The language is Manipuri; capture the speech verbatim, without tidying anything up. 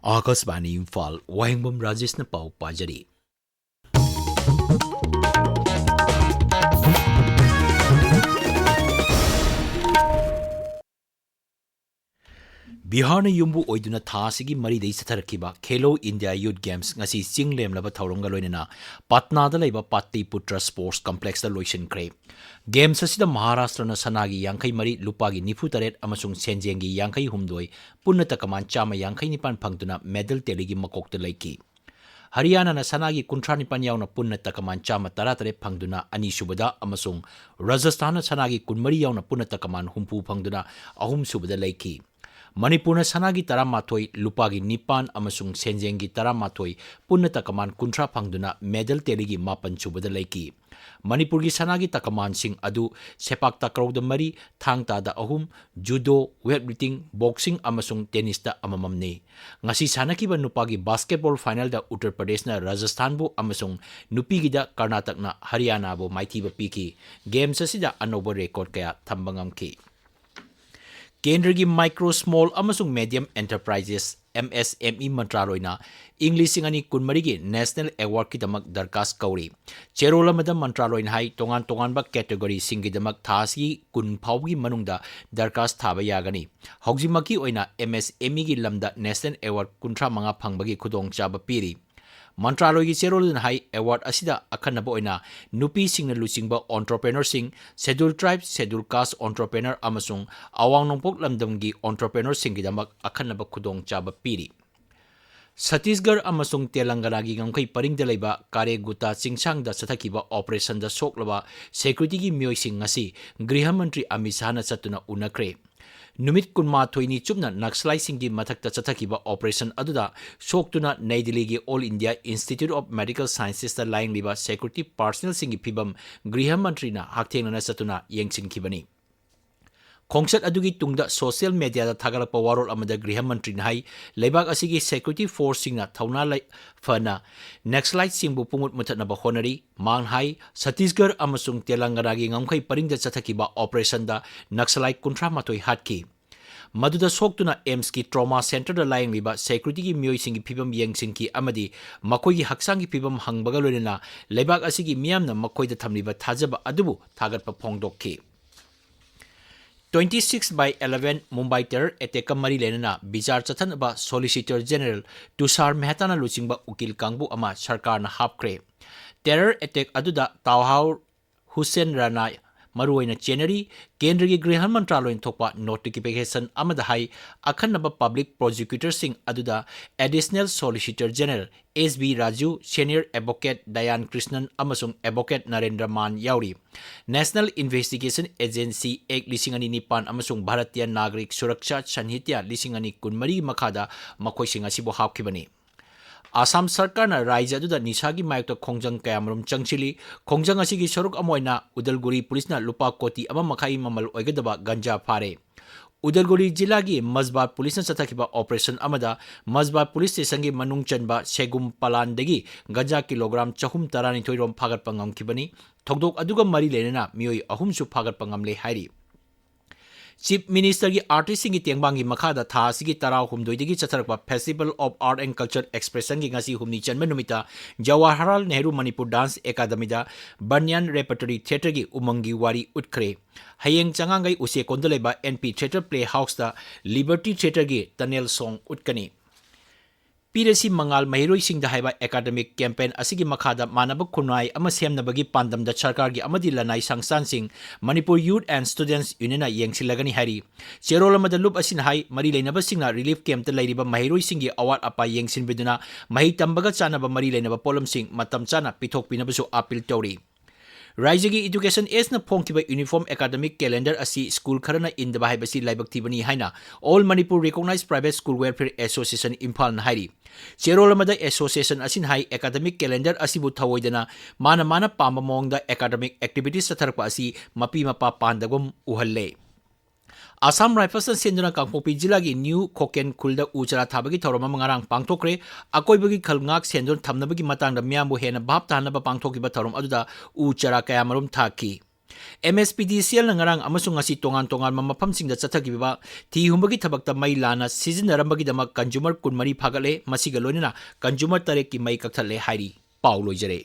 ꯑꯥꯀꯥꯁꯕꯥꯅꯤ ꯏꯝꯐꯥꯜ, ꯋꯥꯍꯦꯡꯕꯝ ꯔꯥꯖꯦꯁꯅ ꯄꯥꯎ ꯄꯥꯖꯔꯤ꯫ ꯕꯤꯍꯥꯔꯅ ꯌꯨꯝꯕꯨ ꯑꯣꯏꯗꯨꯅ ꯊꯥ ꯑꯁꯤꯒꯤ ꯃꯔꯤꯗꯒꯤ ꯆꯠꯊꯔꯛꯈꯤꯕ ꯈꯦꯂꯣ ꯏꯟꯗꯤꯌꯥ ꯌꯨꯊ ꯒꯦꯝꯁ ꯉꯁꯤ ꯆꯤꯡ ꯂꯦꯝꯂꯕ ꯊꯧꯔꯝꯒ ꯂꯣꯏꯅꯅ ꯄꯠꯅꯥꯗ ꯂꯩꯕ ꯄꯥꯇ꯭ꯂꯤꯄꯨꯇ꯭ꯔ ꯁ꯭ꯄꯣꯔꯠꯁ ꯀꯝꯄ꯭ꯂꯦꯛꯁꯇ ꯂꯣꯏꯁꯤꯟꯈ꯭ꯔꯦ꯫ ꯒꯦꯝꯁ ꯑꯁꯤꯗ ꯃꯍꯥꯔꯥꯁꯇ꯭ꯔꯅ ꯁꯅꯥꯒꯤ ꯌꯥꯡꯈꯩ ꯃꯔꯤ, ꯂꯨꯄꯥꯒꯤ ꯅꯤꯐꯨ ꯇꯔꯦꯠ ꯑꯃꯁꯨꯡ ꯁꯦꯟꯖꯦꯡꯒꯤ ꯌꯥꯡꯈꯩ ꯍꯨꯝꯗꯣꯏ, ꯄꯨꯟꯅ ꯇꯀꯃꯥꯟ ꯆꯥꯝꯃ ꯌꯥꯡꯈꯩ ꯅꯤꯄꯥꯟ ꯐꯪꯗꯨꯅ ꯃꯦꯗꯜ ꯇꯦꯂꯤꯒꯤ ꯃꯀꯣꯛꯇ ꯂꯩꯈꯤ꯫ ꯍꯔꯤꯌꯥꯅꯥꯅ ꯁꯅꯥꯒꯤ ꯀꯨꯟꯊ꯭ꯔꯥ ꯅꯤꯄꯥꯟ ꯌꯥꯎꯅ ꯄꯨꯟꯅ ꯇꯀꯃꯥꯟ ꯆꯥꯝꯃ ꯇꯔꯥ ꯇꯔꯦꯠ ꯐꯪꯗꯨꯅ ꯑꯅꯤꯁꯨꯕꯗ ꯑꯃꯁꯨꯡ ꯔꯥꯖꯁꯊꯥꯟꯅ ꯁꯅꯥꯒꯤ ꯀꯨꯟꯃꯔꯤ ꯌꯥꯎꯅ ꯄꯨꯟꯅ ꯇꯀꯃꯥꯟ ꯍꯨꯝꯐꯨ ꯐꯪꯗꯨꯅ ꯑꯍꯨꯝꯁꯨꯕꯗ ꯂꯩꯈꯤ꯫ ꯃꯅꯤꯄꯨꯔꯅ ꯁꯅꯥꯒꯤ ꯇꯔꯥꯃꯥꯊꯣꯏ, ꯂꯨꯄꯥꯒꯤ ꯅꯤꯄꯥꯟ ꯑꯃꯁꯨꯡ ꯁꯦꯟꯖꯦꯡꯒꯤ ꯇꯔꯥꯃꯥꯊꯣꯏ, ꯄꯨꯟꯅ ꯇꯀꯃꯥꯟ ꯀꯨꯟꯊ꯭ꯔꯥ ꯐꯪꯗꯨꯅ ꯃꯦꯗꯜ ꯇꯦꯂꯤꯒꯤ ꯃꯥꯄꯟꯁꯨꯕꯗ ꯂꯩꯈꯤ꯫ ꯃꯅꯤꯄꯨꯔꯒꯤ ꯁꯅꯥꯒꯤ ꯇꯀꯃꯥꯟꯁꯤꯡ ꯑꯗꯨ ꯁꯦꯄꯥꯛ ꯇꯥꯀ꯭ꯔꯧꯗ ꯃꯔꯤ, ꯊꯥꯡ ꯇꯥꯗ ꯑꯍꯨꯝ, ꯖꯨꯗꯣ, ꯋꯦꯠ ꯂꯤꯐꯇꯤꯡ, ꯕꯣꯛꯁꯤꯡ ꯑꯃꯁꯨꯡ ꯇꯦꯅꯤꯁꯇ ꯑꯃꯃꯝꯅꯤ꯫ ꯉꯁꯤ ꯁꯥꯟꯅꯈꯤꯕ ꯅꯨꯄꯥꯒꯤ ꯕꯥꯁꯀꯦꯠꯕꯣꯜ ꯐꯥꯏꯅꯦꯜꯗ ꯎꯠꯇꯔ ꯄ꯭ꯔꯗꯦꯁꯅ ꯔꯥꯖꯁꯊꯥꯟꯕꯨ ꯑꯃꯁꯨꯡ ꯅꯨꯄꯤꯒꯤꯗ ꯀꯔꯅꯥꯇꯛꯅ ꯍꯔꯤꯌꯥꯅꯥꯕꯨ ꯃꯥꯏꯊꯤꯕ ꯄꯤꯈꯤ꯫ ꯒꯦꯝꯁ ꯑꯁꯤꯗ ꯑꯅꯧꯕ ꯔꯦꯀꯣꯔꯗ ꯀꯌꯥ ꯊꯝꯕ ꯉꯝꯈꯤ꯫ ꯀꯦꯟꯗ꯭ꯔꯒꯤ ꯃꯥꯏꯀ꯭ꯔꯣ, ꯁ꯭ꯃꯣꯜ ꯑꯃꯁꯨꯡ ꯃꯦꯗꯤꯌꯝ ꯑꯦꯟꯇꯔꯄ꯭ꯔꯥꯏꯖꯦꯁ, ꯑꯦꯝ ꯑꯦꯁ ꯑꯦꯝ ꯏ, ꯃꯟꯇ꯭ꯔꯥꯂꯣꯏꯅ ꯏꯪ ꯂꯤꯁꯤꯡ ꯑꯅꯤ ꯀꯨꯟꯃꯔꯤꯒꯤ ꯅꯦꯁꯅꯦꯜ ꯑꯦꯋꯥꯔꯗꯀꯤꯗꯃꯛ ꯗꯔꯈꯥꯁ ꯀꯧꯔꯤ꯫ ꯆꯦꯔꯣꯜ ꯑꯃꯗ ꯃꯟꯇ꯭ꯔꯥꯂꯣꯏꯅ ꯍꯥꯏ, ꯇꯣꯉꯥꯟ ꯇꯣꯉꯥꯟꯕ ꯀꯦꯇꯦꯒꯣꯔꯤꯁꯤꯡꯒꯤꯗꯃꯛ ꯊꯥ ꯑꯁꯤꯒꯤ ꯀꯨꯟ ꯐꯥꯎꯕꯒꯤ ꯃꯅꯨꯡꯗ ꯗꯔꯈꯥꯁ ꯊꯥꯕ ꯌꯥꯒꯅꯤ꯫ ꯍꯧꯖꯤꯛꯃꯛꯀꯤ ꯑꯣꯏꯅ ꯑꯦꯝ ꯑꯦꯁ ꯑꯦꯝ ꯏꯒꯤ ꯂꯝꯗ ꯅꯦꯁꯅꯦꯜ ꯑꯦꯋꯥꯔꯗ ꯀꯨꯟꯊ꯭ꯔꯥ ꯃꯉꯥ ꯐꯪꯕꯒꯤ ꯈꯨꯗꯣꯡꯆꯥꯕ ꯄꯤꯔꯤ꯫ ꯃꯟꯇ꯭ꯔꯥꯂꯣꯏꯒꯤ ꯆꯦꯔꯣꯜ ꯑꯗꯨꯅ ꯍꯥꯏ, ꯑꯦꯋꯥꯔꯗ ꯑꯁꯤꯗ ꯑꯈꯟꯅꯕ ꯑꯣꯏꯅ ꯅꯨꯄꯤꯁꯤꯡꯅ ꯂꯨꯆꯤꯡꯕ ꯑꯣꯟꯇꯔꯄ꯭ꯔꯦꯅꯔꯁꯤꯡ, ꯁꯦꯗ꯭ꯌꯨꯜ ꯇ꯭ꯔꯥꯏꯕ, ꯁꯦꯗ꯭ꯌꯨꯜ ꯀꯥꯁ ꯑꯣꯟꯇꯔꯄ꯭ꯔꯦꯅꯔ ꯑꯃꯁꯨꯡ ꯑꯋꯥꯡ ꯅꯣꯡꯄꯣꯛ ꯂꯝꯗꯝꯒꯤ ꯑꯣꯟꯇꯔꯄ꯭ꯔꯦꯅꯔꯁꯤꯡꯒꯤꯗꯃꯛ ꯑꯈꯟꯅꯕ ꯈꯨꯗꯣꯡꯆꯥꯕ ꯄꯤꯔꯤ꯫ ꯁꯠꯇꯤꯁꯒꯔ ꯑꯃꯁꯨꯡ ꯇꯦꯂꯪꯒꯅꯥꯒꯤ ꯉꯝꯈꯩ ꯄꯔꯤꯡꯗ ꯂꯩꯕ ꯀꯥꯔꯦꯒꯨꯇꯥ ꯆꯤꯡꯁꯥꯡꯗ ꯆꯠꯊꯈꯤꯕ ꯑꯣꯄꯔꯦꯁꯟꯗ ꯁꯣꯛꯂꯕ ꯁꯦꯀ꯭ꯌꯨꯔꯤꯇꯤꯒꯤ ꯃꯤꯑꯣꯏꯁꯤꯡ ꯉꯁꯤ ꯒ꯭ꯔꯤꯍ ꯃꯟꯇ꯭ꯔꯤ ꯑꯃꯤꯠ ꯁꯥꯍꯅ ꯆꯠꯇꯨꯅ ꯎꯅꯈ꯭ꯔꯦ꯫ ꯅꯨꯃꯤꯠ ꯀꯨꯟꯃꯥꯊꯣꯏꯅꯤ ꯆꯨꯞꯅ ꯅꯛꯁꯂꯥꯏꯠꯁꯤꯡꯒꯤ ꯃꯊꯛꯇ ꯆꯠꯊꯈꯤꯕ ꯑꯣꯄꯔꯦꯁꯟ ꯑꯗꯨꯗ ꯁꯣꯛꯇꯨꯅ ꯅꯩ ꯗꯤꯜꯂꯤꯒꯤ All India Institute of Medical ꯁꯥꯏꯟꯁꯦꯁꯇ ꯂꯥꯌꯦꯡꯂꯤꯕ ꯁꯦꯀ꯭ꯌꯨꯔꯤꯇꯤ ꯄꯥꯔꯁꯅꯦꯜꯁꯤꯡꯒꯤ ꯐꯤꯚꯝ ꯒ꯭ꯔꯤꯍ ꯃꯟꯇ꯭ꯔꯤꯅ ꯍꯛꯊꯦꯡꯅꯅ ꯆꯠꯇꯨꯅ ꯌꯦꯡꯁꯤꯟꯈꯤꯕꯅꯤ꯫ ꯈꯣꯡꯆꯠ ꯑꯗꯨꯒꯤ ꯇꯨꯡꯗ ꯁꯣꯁꯤꯌꯦꯜ ꯃꯦꯗꯤꯌꯥꯗ ꯊꯥꯒꯠꯂꯛꯄ ꯋꯥꯔꯣꯜ ꯑꯃꯗ ꯒ꯭ꯔꯤꯍ ꯃꯟꯇ꯭ꯔꯤꯅ ꯍꯥꯏ, ꯂꯩꯕꯥꯛ ꯑꯁꯤꯒꯤ ꯁꯦꯀ꯭ꯌꯨꯔꯤꯇꯤ ꯐꯣꯔꯁꯁꯤꯡꯅ ꯊꯧꯅꯥ ꯂꯩ-, ꯐꯅ ꯅꯛꯁꯂꯥꯏꯠꯁꯤꯡꯕꯨ ꯄꯨꯡꯃꯨꯠ ꯃꯨꯊꯠꯅꯕ ꯍꯣꯠꯅꯔꯤ꯫ ꯃꯥꯅ ꯍꯥꯏ, ꯁꯠꯇꯤꯁꯒꯔ ꯑꯃꯁꯨꯡ ꯇꯦꯂꯪꯒꯅꯥꯒꯤ ꯉꯝꯈꯩ ꯄꯔꯤꯡꯗ ꯆꯠꯊꯈꯤꯕ ꯑꯣꯄꯔꯦꯁꯟꯗ ꯅꯛꯁꯂꯥꯏꯠ ꯀꯨꯟꯊ꯭ꯔꯥ ꯃꯥꯊꯣꯏ ꯍꯥꯠꯈꯤ꯫ ꯃꯗꯨꯗ ꯁꯣꯛꯇꯨꯅ ꯑꯦꯝꯁꯀꯤ trauma centreꯗ ꯂꯥꯌꯦꯡꯂꯤꯕ securityꯒꯤ ꯃꯤꯑꯣꯏꯁꯤꯡꯒꯤ ꯐꯤꯕꯝ ꯌꯦꯡꯁꯤꯟꯈꯤ ꯑꯃꯗꯤ ꯃꯈꯣꯏꯒꯤ ꯍꯛꯆꯥꯡꯒꯤ ꯐꯤꯕꯝ ꯍꯪꯕꯒ ꯂꯣꯏꯅꯅ ꯂꯩꯕꯥꯛ ꯑꯁꯤꯒꯤ ꯃꯤꯌꯥꯝꯅ ꯃꯈꯣꯏꯗ ꯊꯝꯂꯤꯕ ꯊꯥꯖꯕ ꯑꯗꯨꯕꯨ ꯊꯥꯒꯠꯄ ꯐꯣꯡꯗꯣꯛꯈꯤ꯫ Twenty six by eleven Mumbai terror attackꯀ ꯃꯔꯤ ꯂꯩꯅꯅ ꯕꯤꯆꯥꯔ ꯆꯠꯊꯅꯕ Solicitor General ꯇꯨꯁꯥꯔ ꯃꯦꯍꯇꯥꯅ ꯂꯨꯆꯤꯡꯕ ꯎꯀꯤꯜ ꯀꯥꯡꯕꯨ ꯑꯃ ꯁꯔꯀꯥꯔꯅ ꯍꯥꯞꯈ꯭ꯔꯦ꯫ Terror attack ꯑꯗꯨꯗ ꯇꯥꯎꯍꯥꯎ ꯍꯨꯁꯦꯟ ꯔꯥꯅꯥ ꯃꯔꯨꯑꯣꯏꯅ ꯆꯦꯟꯅꯔꯤ꯫ ꯀꯦꯟꯗ꯭ꯔꯒꯤ ꯒ꯭ꯔꯤꯍ ꯃꯟꯇ꯭ꯔꯥꯂꯣꯏꯅ ꯊꯣꯛꯄ notification ꯑꯃꯗ ꯍꯥꯏ, ꯑꯈꯟꯅꯕ public prosecutorꯁꯤꯡ ꯑꯗꯨꯗ Additional Solicitor General S B Raju, Senior Advocate ꯗꯌꯥꯟ Krishnan ꯑꯃꯁꯨꯡ Advocate ꯅꯔꯦꯟꯗ꯭ꯔ ꯃꯥꯟ ꯌꯥꯎꯔꯤ꯫ National Investigation Agency Act ꯂꯤꯁꯤꯡ ꯑꯅꯤ ꯅꯤꯄꯥꯟ ꯑꯃꯁꯨꯡ ꯚꯥꯔꯇꯤꯌ ꯅꯥꯒꯔꯤꯛ ꯁꯨꯔꯛꯁꯥ ꯁꯟꯍꯤꯇ꯭ꯌ ꯂꯤꯁꯤꯡ ꯑꯅꯤ ꯀꯨꯟꯃꯔꯤꯒꯤ ꯃꯈꯥꯗ ꯃꯈꯣꯏꯁꯤꯡ ꯑꯁꯤꯕꯨ ꯍꯥꯞꯈꯤꯕꯅꯤ꯫ ꯑꯁꯥꯝ ꯁꯔꯀꯥꯔꯅ ꯔꯥꯖ꯭ꯌ ꯑꯗꯨꯗ ꯅꯤꯁꯥꯒꯤ ꯃꯥꯌꯣꯛꯇ ꯈꯣꯡꯖꯪ ꯀꯌꯥꯃꯔꯨꯝ ꯆꯪꯁꯤꯜꯂꯤ꯫ ꯈꯣꯡꯖꯪ ꯑꯁꯤꯒꯤ ꯁꯔꯨꯛ ꯑꯃ ꯑꯣꯏꯅ ꯎꯗꯜꯒꯨꯔꯤ ꯄꯨꯂꯤꯁꯅ ꯂꯨꯄꯥ ꯀꯣꯇꯤ ꯑꯃ ꯃꯈꯥꯏ ꯃꯃꯜ ꯑꯣꯏꯒꯗꯕ ꯒꯟꯖꯥ ꯐꯥꯔꯦ꯫ ꯎꯗꯜꯒꯨꯔꯤ ꯖꯤꯂꯥꯒꯤ ꯃꯖꯕꯥꯠ ꯄꯨꯂꯤꯁꯅ ꯆꯠꯊꯈꯤꯕ operation ꯑꯃꯗ ꯃꯖꯕꯥꯠ ꯄꯨꯂꯤꯁ ꯁ꯭ꯇꯦꯁꯟꯒꯤ ꯃꯅꯨꯡ ꯆꯟꯕ ꯁꯦꯒꯨꯝ ꯄꯂꯥꯟꯗꯒꯤ ꯒꯟꯖꯥ ꯀꯤꯂꯣꯒ꯭ꯔꯥꯝ ꯆꯍꯨꯝ ꯇꯔꯥꯅꯤꯊꯣꯏ ꯔꯣꯝ ꯐꯥꯒꯠꯄ ꯉꯝꯈꯤꯕꯅꯤ꯫ ꯊꯧꯗꯣꯛ ꯑꯗꯨꯒ ꯃꯔꯤ ꯂꯩꯅꯅ ꯃꯤꯑꯣꯏ ꯑꯍꯨꯝꯁꯨ ꯐꯥꯒꯠꯄ ꯉꯝꯂꯦ ꯍꯥꯏꯔꯤ꯫ Chief Ministerꯒꯤ artistꯁꯤꯡꯒꯤ ꯇꯦꯡꯕꯥꯡꯒꯤ ꯃꯈꯥꯗ ꯊꯥ ꯑꯁꯤꯒꯤ ꯇꯔꯥꯍꯨꯝꯗꯣꯏꯗꯒꯤ ꯆꯠꯊꯔꯛꯄ Festival of Art and Culture Expressionꯒꯤ ꯉꯁꯤ ꯍꯨꯝꯅꯤ ꯆꯟꯕ ꯅꯨꯃꯤꯠꯇ ꯖꯋꯥꯍꯔꯂꯥꯜ ꯅꯦꯍꯔꯨ ꯃꯅꯤꯄꯨꯔ dance academyꯗ ꯕꯟꯌꯥꯟ repertory theatreꯒꯤ ꯎꯃꯪꯒꯤ ꯋꯥꯔꯤ ꯎꯠꯈ꯭ꯔꯦ꯫ ꯍꯌꯦꯡ ꯆꯉꯥꯡꯒꯩ ꯎꯆꯦꯛꯀꯣꯟꯗ ꯂꯩꯕ N P Theatre Playhouseꯇ Liberty Theatreꯒꯤ tunnel song ꯎꯠꯀꯅꯤ꯫ ꯄꯤꯔꯁꯤ ꯃꯉꯥꯜ ꯃꯍꯩꯔꯣꯏꯁꯤꯡꯗ ꯍꯥꯏꯕ academic campaign ꯑꯁꯤꯒꯤ ꯃꯈꯥꯗ ꯃꯥꯟꯅꯕ ꯈꯨꯟꯅꯥꯏ ꯑꯃ ꯁꯦꯝꯅꯕꯒꯤ ꯄꯥꯟꯗꯝꯗ ꯁꯔꯀꯥꯔꯒꯤ ꯑꯃꯗꯤ ꯂꯅꯥꯏ ꯁꯪꯁꯊꯥꯟꯁꯤꯡ Manipur Youth and Students Unionꯅ ꯌꯦꯡꯁꯤꯜꯂꯒꯅꯤ ꯍꯥꯏꯔꯤ꯫ ꯆꯦꯔꯣꯜ ꯑꯃꯗ ꯂꯨꯞ ꯑꯁꯤꯅ ꯍꯥꯏ, ꯃꯔꯤ ꯂꯩꯅꯕꯁꯤꯡꯅ relief campꯇ ꯂꯩꯔꯤꯕ ꯃꯍꯩꯔꯣꯏꯁꯤꯡꯒꯤ ꯑꯋꯥꯠ ꯑꯄꯥ ꯌꯦꯡꯁꯤꯟꯕꯤꯗꯨꯅ ꯃꯍꯩ ꯇꯝꯕꯒ ꯆꯥꯟꯅꯕ ꯃꯔꯤ ꯂꯩꯅꯕ ꯄꯣꯠꯂꯝꯁꯤꯡ ꯃꯇꯝ ꯆꯥꯅ ꯄꯤꯊꯣꯛꯄꯤꯅꯕꯁꯨ appeal ꯇꯧꯔꯤ꯫ ꯔꯥꯏꯖ꯭ꯌꯒꯤ Education Sꯅ ꯐꯣꯡꯈꯤꯕ uniform academic calendar ꯑꯁꯤ ꯁ꯭ꯀꯨꯜ ꯈꯔꯅ ꯏꯟꯗꯕ ꯍꯥꯏꯕꯁꯤ ꯂꯥꯏꯕꯛ ꯊꯤꯕꯅꯤ ꯍꯥꯏꯅ All Manipur Recognized Private School Welfare Association ꯏꯝꯐꯥꯜꯅ ꯍꯥꯏꯔꯤ꯫ ꯆꯦꯔꯣꯜ ꯑꯃꯗ association ꯑꯁꯤꯅ ꯍꯥꯏ, academic calendar ꯑꯁꯤꯕꯨ ꯊꯧꯑꯣꯏꯗꯅ ꯃꯥꯅ ꯃꯥꯅ ꯄꯥꯝꯕ ꯃꯑꯣꯡꯗ academic activities ꯆꯠꯊꯔꯛꯄ ꯑꯁꯤ ꯃꯄꯤ ꯃꯄꯥ ꯄꯥꯟꯗꯒꯨꯝ ꯎꯍꯜꯂꯦ꯫ ꯑꯁꯥꯝ ꯔꯥꯏꯐꯜꯁꯅ ꯁꯤꯟꯗꯨꯅ ꯀꯥꯡꯄꯣꯛꯄꯤ ꯖꯤꯂꯥꯒꯤ ꯅ꯭ꯌꯨ ꯈꯣꯀꯦꯟ ꯈꯨꯜꯗ ꯎ ꯆꯥꯔꯥ ꯊꯥꯕꯒꯤ ꯊꯧꯔꯝ ꯑꯃ ꯉꯔꯥꯡ ꯄꯥꯡꯊꯣꯛꯈ꯭ꯔꯦ꯫ ꯑꯀꯣꯏꯕꯒꯤ ꯈꯜ ꯉꯥꯛ ꯁꯦꯟꯗꯨꯅ ꯊꯝꯅꯕꯒꯤ ꯃꯇꯥꯡꯗ ꯃꯤꯌꯥꯝꯕꯨ ꯍꯦꯟꯅ ꯚꯥꯞ ꯇꯥꯍꯟꯅꯕ ꯄꯥꯡꯊꯣꯛꯈꯤꯕ ꯊꯧꯔꯝ ꯑꯗꯨꯗ ꯎ ꯆꯥꯔꯥ ꯀꯌꯥꯃꯔꯨꯝ ꯊꯥꯈꯤ꯫ ꯑꯦꯝ ꯑꯦꯁ ꯄꯤ ꯗꯤ ꯁꯤ ꯑꯦꯜꯅ ꯉꯔꯥꯡ ꯑꯃꯁꯨꯡ ꯉꯁꯤ ꯇꯣꯉꯥꯟ ꯇꯣꯉꯥꯟꯕ ꯃꯐꯝꯁꯤꯡꯗ ꯆꯠꯊꯈꯤꯕ ꯊꯤ ꯍꯨꯝꯕꯒꯤ ꯊꯕꯛꯇ ꯃꯩ ꯂꯥꯟꯅ ꯁꯤꯖꯤꯟꯅꯔꯝꯕꯒꯤꯗꯃꯛ consumer ꯀꯨꯟꯃꯔꯤ ꯐꯥꯒꯠꯂꯦ꯫ ꯃꯁꯤꯒ ꯂꯣꯏꯅꯅ consumer ꯇꯔꯦꯠꯀꯤ ꯃꯩ ꯀꯛꯊꯠꯂꯦ ꯍꯥꯏꯔꯤ꯫ ꯄꯥꯎ ꯂꯣꯏꯖꯔꯦ꯫